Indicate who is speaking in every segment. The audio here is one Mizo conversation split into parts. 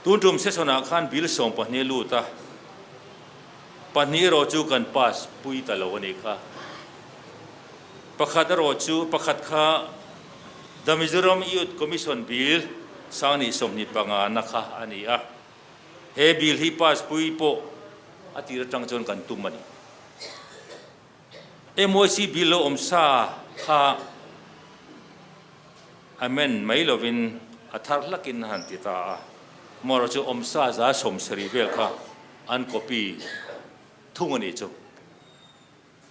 Speaker 1: Tun tum session ah khan bill 12 lut a, pahnih erawh chu kan pass pui ta lo a nih kha. Pakhat erawh chu pakhat kha The Mizoram Youth Commission Bill 2025 na kha a ni a. He bill hi pass pui pawh a tir atang chuan kan tum a ni. MYC bill lo awm sa kha amend mai lovin a thar hlakin a han ti ta a, amaherawhchu chu awm sa 70 vel kha an copy thung a nih chu.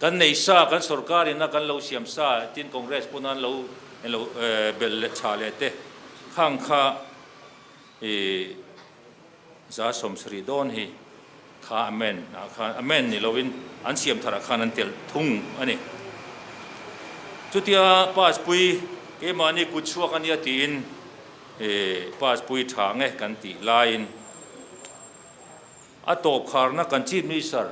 Speaker 1: Kan nei sa, kan sorkar in a kan lo siam sa tin Congress pawn an lo lo belh leh chhah leh te khang kha i 70 dawn hi kha amend ah khan amend ni lovin an siam thar ah khan an telh thung a ni. Chutia pass pui keimahni kut chhuak a nia tiin pass pui tha nge kan tih laiin a tawp kharna kan Chief Minister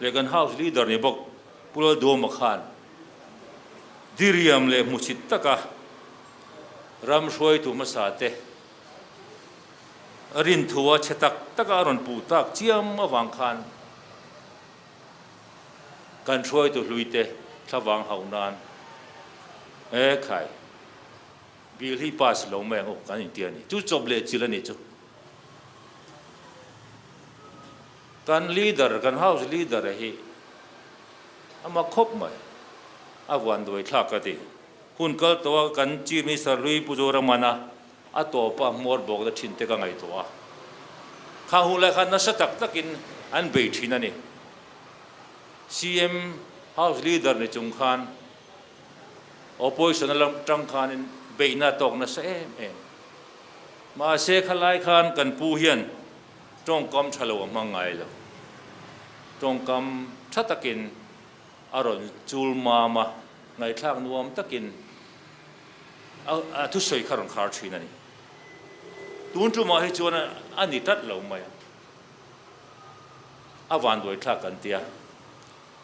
Speaker 1: leh kan House Leader ni bawk Pu Lalduama khan diriam leh hmuchhit taka ram hruaitu hmasa te Rinthua chhe tak taka a rawn puh tak chiam avang khan kan hruaitu hluite thlavang hauh nan e khai bill hi pass lo mai ang u kan inti a ni. Chu chawp leh chil a nih chu. Kan leader, kan house leader hi ama khawp mai a vuan duai thlak ka ti. Hun kal tawha kan Chief Minister hlui Pu Zoramana a tawpa hmawr bawkna thin te ka ngaihtuah a, kha hun lai khan nasa tak takin an bei thin a ni. CM House Leader ni chung khan Opposition a lam tang khanin beihna a tawk nasa em em. Mahse khalai khan kan pu hian tawngkam tha lo a hmang ngai lo. Tawngkam tha takin a rawn chul mam a, ngaihthlak nuam takin a thusawi kha rawn khar thin a ni. Tun tumah hi chuan a ni tlat lo mai a, a vanduai thlak kan tia.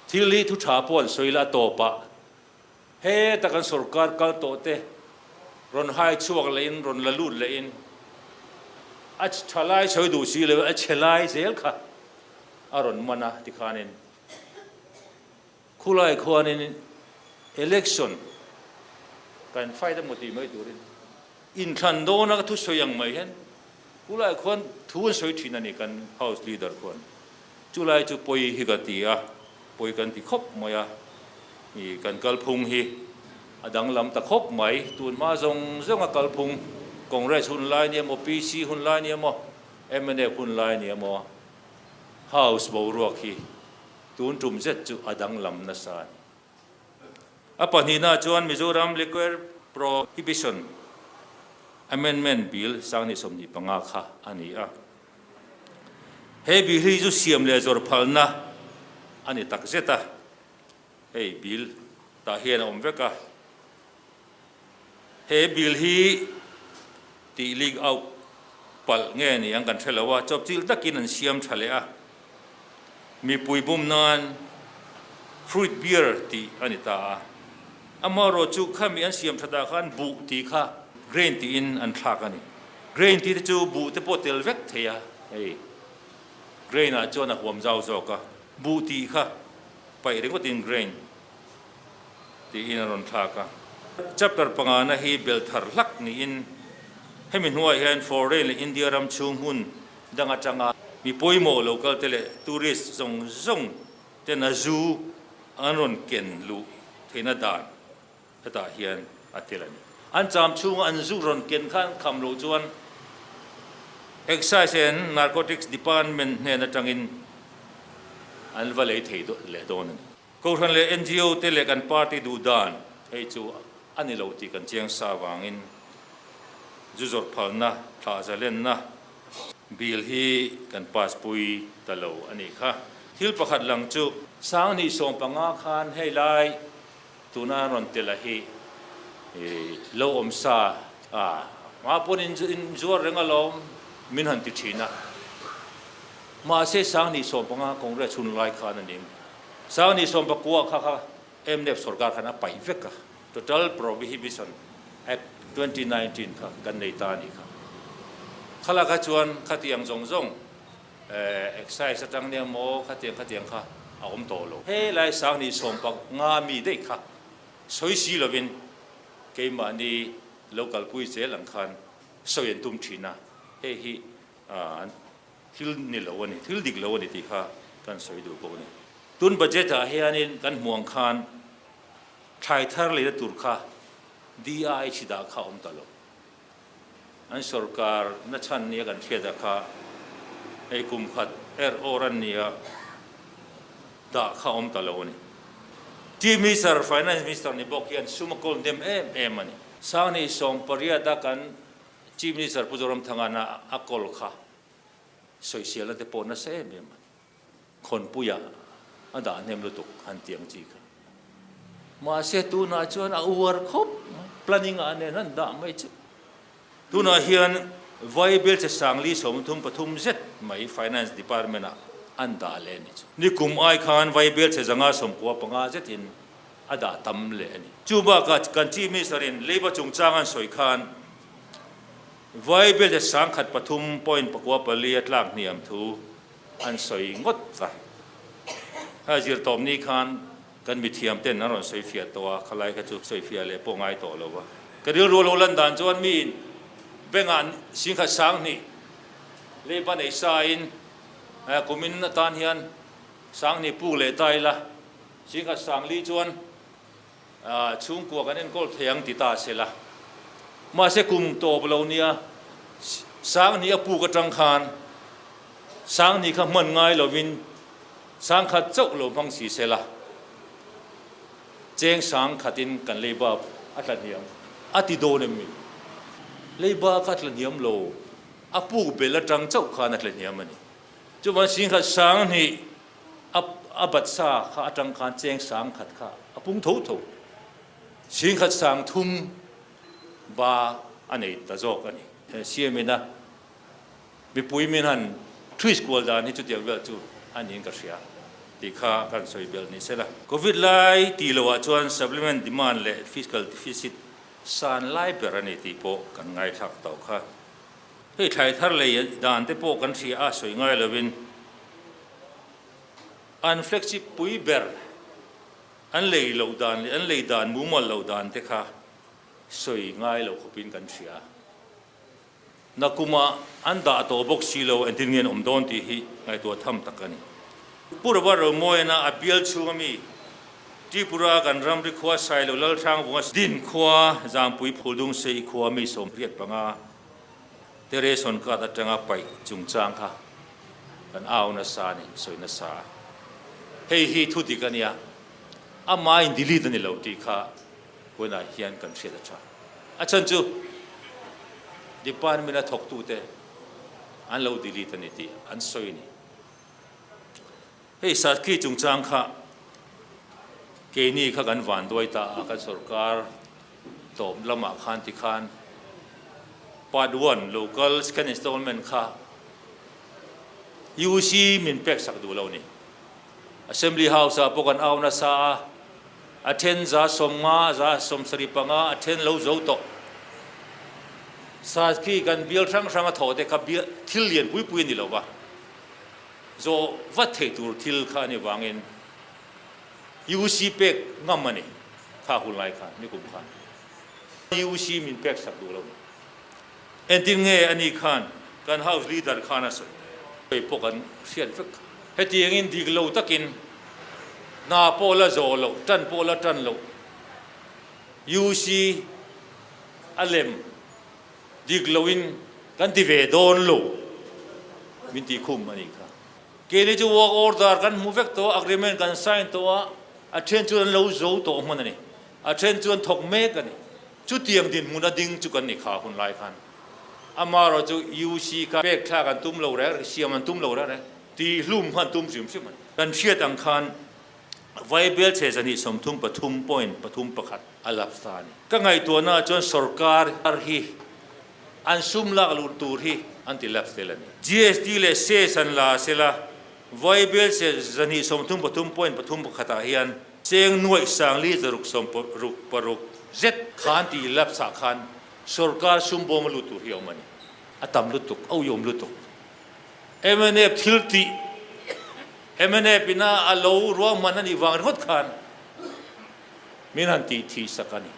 Speaker 1: Thil hi thu tha pawh an sawi la a tawpah heta kan sorkar kal tawh te rawn hai chhuak lehin rawn la lut lehin a tha lai sawi duh si lo a chhe lai zel kha a rawn man a tikhanin Khulai khuanin election kan fight emaw tih mai turin inthlan dawna ka thusawi ang mai hian khulai khuan thu an sawi thin a ni kan house leader khuan. Chulai chu pawi hi ka ti a, pawi kan ti khawp mai a, ih kan kalphung hi a danglam ta khawp mai. Tun hma zawng zawnga kalphung Congress hun lai ni emaw, PC hun lai ni emaw, mnf hun lai ni emaw house boruak hi Tun tum zet chu a danglam nasa a ni. A pahnihna chuan Mizoram Liquor Prohibition Amendment Bill 2025 kha a ni a. He bill hi chu siam leh zawrh phalna a ni tak zet a. Hei bill tah hian a awm vek a. He bill hi tih leak out palh nge ni ang kan hre lo a, chawpchilh takin an siam tha leh a. Mipui bum nan fruit beer tih a ni ta a, amaherawh chu khami an siam that ah khan buh tih kha grain tiin an thlak a ni. Grain tih te chu buh te pawh tel vek thei a, hei grain ah chuan a huam zau zawk a, buh tih kha paih ringawtin grain tiin a rawn thlak a. Chapter pangana hi bel thar hlak niin hemi hnuaiah hian foreign leh India ram chhung hmun dang atanga mi pawimawh lo kal te leh tourist zawng zawng ten a zu an rawn ken luh theihna dan hetah hian a tel a ni. An cham chhunga an zu rawn ken kha an kham loh chuan Excise and Narcotics Department hnen atangin an va lei thei leh dawn a ni. Kohhran leh ngo te leh kan party duh dan hei chu a ni lo tih kan chiang sa avangin zu zawrh phalna, thlah zalenna bill hi kan pass pui ta lo a nih kha. Thil pakhat lang chu. 2015 khan hei lai tuna rawn tel a hi lo awm sa a, hma pawn in zuar reng alawm min han ti thin a. Mahse 2015 Congress hun lai khan a ning. 2019 kha kha mnf sorkar khan a paih vek a, Total Prohibition Act 2019 kha kan nei ta a nih kha. Khalak kha chuan khatiang zawng zawng excise atang nia maw khatiang khatiang kha a awm tawh lo. He lai Sanghnih 15 mi daih kha sawi si lovin keimahni lo kalpui zel ang khan sawi an tum thin a, hei hi an thil ni lo a ni, thil dik lo a ni tih kha kan sawi duh bawk a ni. Tun budget ah hianin kan hmuh ang khan thlai thar leina tur kha DIH dah kha a awm ta lo. An sorkar na chhan nia kan hriat ah kha hei kum khat er awr an nia dah kha awm ta lo a ni. Chief Minister, Finance Minister ni bawk hian sum a kawl hnem em em a ni. Sangni 18 a kan Chief Minister Pu Zoramthangana a kawl kha sawiselna te pawh nasa em em a ni. Khawnpuiah a dah hnem lutuk han tih ang chi kha. Mahse tunah chuan a uar khawp mai, planning ah nen an dah mai chu. Tunah hian Vaibel che sangli 33 zet mai Finance Department ah an dah leh a ni chu. Nikum ai khan Vaibel che 195 zetin a dah tam leh a ni. Chu bakah kan Chief Minister in Labour chungchang an sawi khan Vaibel che 1003.94 a tlak hniam thu an sawi ngawt a. Kha zirtawpni khan kan mithiam ten an rawn sawi fiah tawh a, khalai kha chu sawi fiah leh pawh ngai tawh lo va. Ka rilru lo lan dan chuan miin bengah 10,000 20 leiba nei sain kumin atan hian 2000 puk leh ta ila, 10,000 chuan Chhungkua kan enkawl thei ang ti ta se la. Mahse kum tawp lo nia, 2000 a puk atang khan 2000 kha hman ngai lovin 10,000 chauh lo hmang si se la, cheng 10,000 in kan leiba a tla hniam a ti dawn em mi? Leiba kha a tla hniam lo, a puk bel atang chauh khan a tla hniam a ni. Chuvan 10,000 20 A a bat sa kha atang khan cheng 10,000 kha a pung tho tho. 10,030 ba a nei ta zawk a ni. CM ina mipui min han twist kual dan hi chutiang vel chu a niin ka hria tih kha kan sawi belh ni sela. Covid lai tih loh ah chuan supplement demand leh fiscal deficit san lai ber a ni tih pawh kan ngaithlak tawh kha. Hei thlai thar lei dan te pawh kan hria a sawi ngai lovin an flagship pui ber an lei loh dan leh an lei dan mumal loh dan te kha sawi ngai lo khawpin kan hria. Nakumah an dah tawh bawk si lo entin nge an awm dawn tih hi ngaihtuah tham tak a ni. Pu Robert Romoyana a bial chhunga mi Tripura kan ramri khua Sailo Lalhrangvunga din khua Zangpui Phuldung Sei khua mi 85 te ration card atanga paih chungchang kha kan au nasa a ni, sawi nasa a. Hei hi thu dik a nia, amah in delete a ni lo tih kha hunah hian kan hriat a tha. A chhan chu department a thawktute an lo delete a ni tih an sawi a ni. Hei Satki chungchang kha keini kha kan vanduai ta a, kan sorkar tawp lamah khan tikhan part one local second installment kha UC min pek sak duh lo ni. Assembly House ah pawh kan au nasa a, a then 50%, 75% a then lo zo tawh. Satki kan bial hrang hrang a thawh te kha bial thil lian pui pui a ni lo va. Zawh vat thei tur thil kha a ni vangin UC pek ngam a ni kha hun lai khan nikum khan UC min pek sak duh lo ni. Entin nge a ni khan kan house leader khan a sawi sawi pawh kan hriat vek kha. Hetiangin dik lo takin hna pawh la zawh loh, tan pawh la tan loh UC a lem Dik loin kan ti ve dawn lo min tih khum a nih kha. Keini chu work order kan hmu vek tawh a, agreement kan sign tawh a, a then chu an lo zo tawh hman a ni, a then chu an thawk mek a ni. Chutiang dinhmun a ding chu kan ni kha hun lai khan. Amaherawh chu UC kha pek thlak an tum lo reng reng, siam an tum lo reng reng, tihhlum kha an tum hrim hrim a ni. Kan hriat ang khan Vaibel chhe 233.31 a lapse ta a ni. Ka ngaihtuahna ah chuan sorkar hi an sum lak luh tur hi an ti lapse tel a ni. GST leh cess an la sela Vaibel chhe 233.31 ah hian cheng nuaih sangli zaruk sawm ruk paruk zet khan ti lapse ah khan sorkar sum bawm a lut tur hi a awm a ni. A tam lutuk, a uiawm lutuk. Mnf thil tih, mnf ina a lo ruahman a nih vang ringawt khan min han tih thih sak a ni.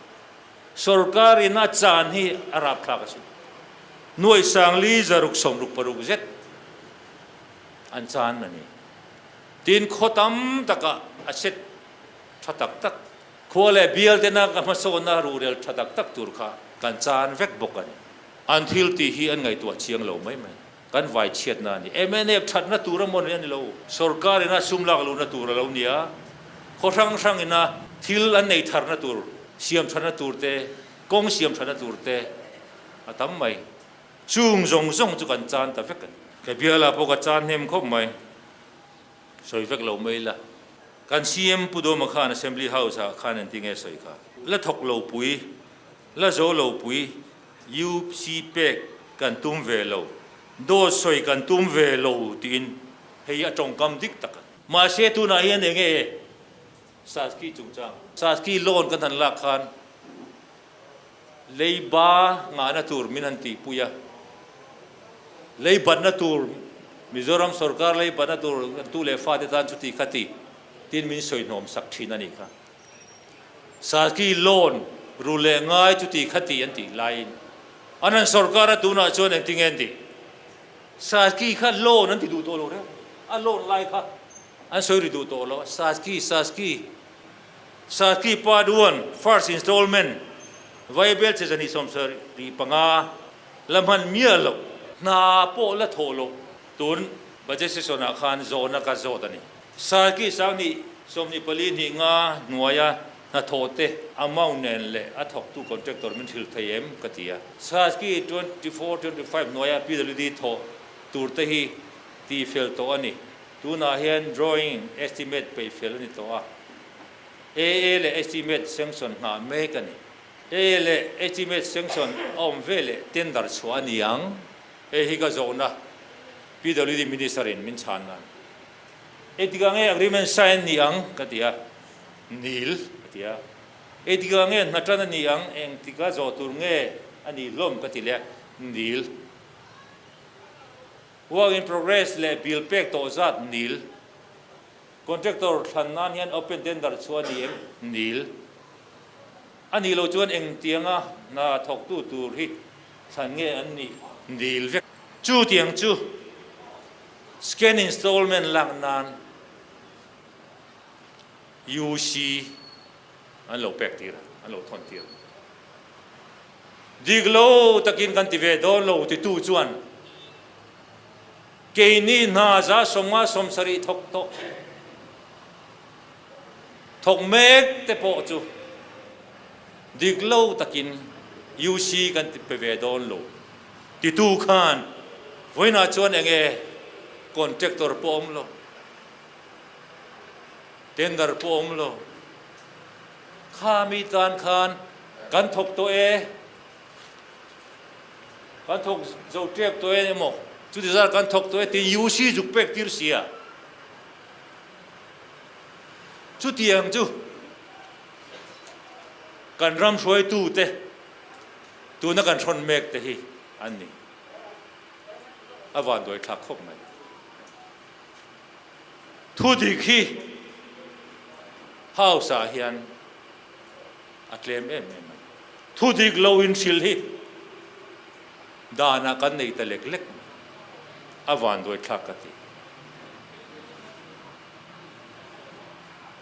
Speaker 1: Sorkar in a chan hi a rapthlak a si. Nuaih sangli zaruk 66 zet an chan a ni. Tin, khaw tam takah a set tha tak tak, khua leh bial tena ka hmasawnna ruhrel tha tak tak tur kha kan chan vek bawk a ni. An thil tih hi an ngaihtuah chiang lo mai mai. Kan vai chhiatna a ni. Mnf thatna tur a mawn a ni lo. Sorkar ina sum lak luhna tur a lo ni a, khaw hrang hrang ina thil an nei tharna tur, siam thatna tur te, kawng siam thatna tur te a tam mai. Chung zawng zawng chu kan chan ta vek a ni. Ka biala pawh ka chan hnem khawp mai. Sawi vek lo mai la. Kan CM Pu Dawma khan Assembly House ah khan engti nge sawi kha? La thawk lo pui, la zo lo pui, UC pek kan tum ve lo, dawt sawi kan tum ve lo tiin hei a tawngkam dik tak a ni. Mahse tunah hian eng nge Saski chungchang? Saski loan kan han lak khan leiba ngahna tur min han tihpui a, leibatna tur Mizoram sorkar leibatna tur kan tu leh fate tan chuti kha ti tiin min sawi hnawm sak thin a nih kha. Saski loan ru leh ngai chuti kha ti an tih laiin an han sorkar a tunah chuan engtinge an tih? Saski kha loan an ti duh tawh lo reuh, a loan lai kha an sawi ri duh tawh lo a, Saski, Saski. Saski Part One, First Installment, Vaibel che zahnih 75 la hman miah loh, hna pawh la thawh loh tun Budget Session ah khan zawhna ka zawt a ni. Saski sanghnih 24 hnih nga hnuaia hnathawh te amount nen leh a thawktu contractor min hrilh thei em ka ti a. Saski 24, 25 hnuaia PWD thawh tur te hi tihfel tawh a ni. Tunah hian drawing estimate peih fel a ni tawh a, AA leh estimate sanction nghah mek a ni. AA leh estimate sanction a awm ve leh tender chhuah a ni ang. Hei hi ka zawhna PWD Minister in min chhan nan. Engtikah nge agreement sign a ni ang ka ti a, nil a ti a. Engtikah nge hna tan a ni ang, engtika zawh tur nge a nih hlawm ka ti leh a, nil. Work in progress leh bill pek tawh zat nil. Contractor thlan nan hian open tender chu a ni em? Nil. A nih loh chuan engtianga hna thawktu tur hi thlan nge an nih? Nil vek. Chutiang chu scan installment lak nan UC an lo pek tir a, an lo thawn tir a. Dik lo takin kan ti ve dawn lo titu chuan keini hna 150 70 thawk tawh thawk mek te pawh chu dik lo takin UC kan ti pe ve dawn lo titu khan vawiinah chuan enge contractor pawh awm lo, tender pawh awm lo. Kha mi tan khan kan thawk tawh e, kan thawk zo tep tawh e emaw chuti zar kan thawk tawh e tih UC zuk pek tir sia. Chutiang chu kan ram hruaitu te tuna kan hrawn mek te hi an ni. A vanduai thlak khawp mai. Thu dik hi House ah hian a tlem em em a ni. Thu dik lo inhrilh hi danah kan nei ta lek lek mai. A vanduai thlak ka ti.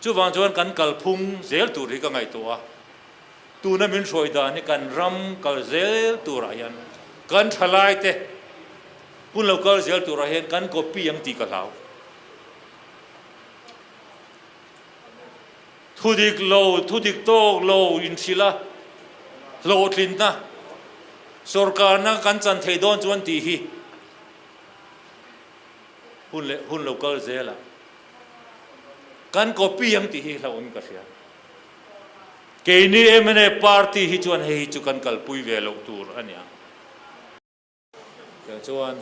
Speaker 1: Chuvang chuan kan kalphung zel tur hi ka ngaihtuah a. Tuna min hruai dan hi kan ram kal zel turah hian kan thalaite hun lo kal zel turah hian kan copy ang tih ka hlau. Thu dik lo, thu dik tawk lo inhrilh a, hlawhtlinna, sorkarna kan chan thei dawn chuan tih hi hun leh hun lo kal zel a, kan copy ang tih hi hlauhawm ka hria. Keini mna party hi chuan hei hi chu kan kalpui ve loh tur a nia. Tiang chuan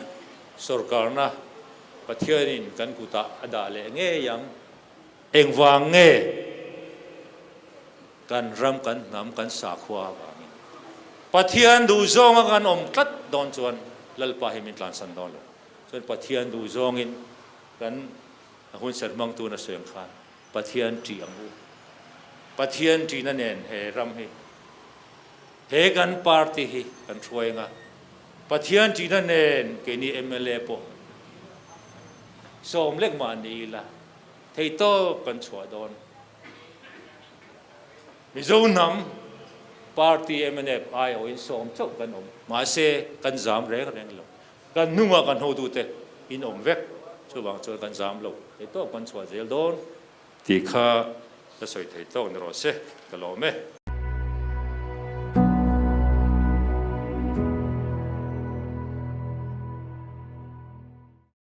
Speaker 1: sorkarna Pathianin kan kutah a dah leh ngei ang. Engvang nge kan ram, kan hnam, kan sakhua avangin Pathian duhzawnga kan awm tlat dawn chuan. Lalpa hi min tlansan dawn lo. Chuan Pathian duh zawngin kan a hunserh hmangtu na sawi ang khan Pathian ṭih ang u. Pathian ṭihna nen he ram hi, he kan party hi kan hruai ang a, Pathian ṭihna nen keini mla pawh sawm lek mah ni ila theihtawp kan chhuah dawn. Mizo hnam party mnf aiawhin sawm chauh kan awm. Mahse, kan zam reng reng lo. Kan hnungah kan hotute in awm vek. Chuvang chuan kan zam lo. Theihtawp kan chhuah zel dawn tih kha ka sawi thei tawk ni rawh se, ka lawm e.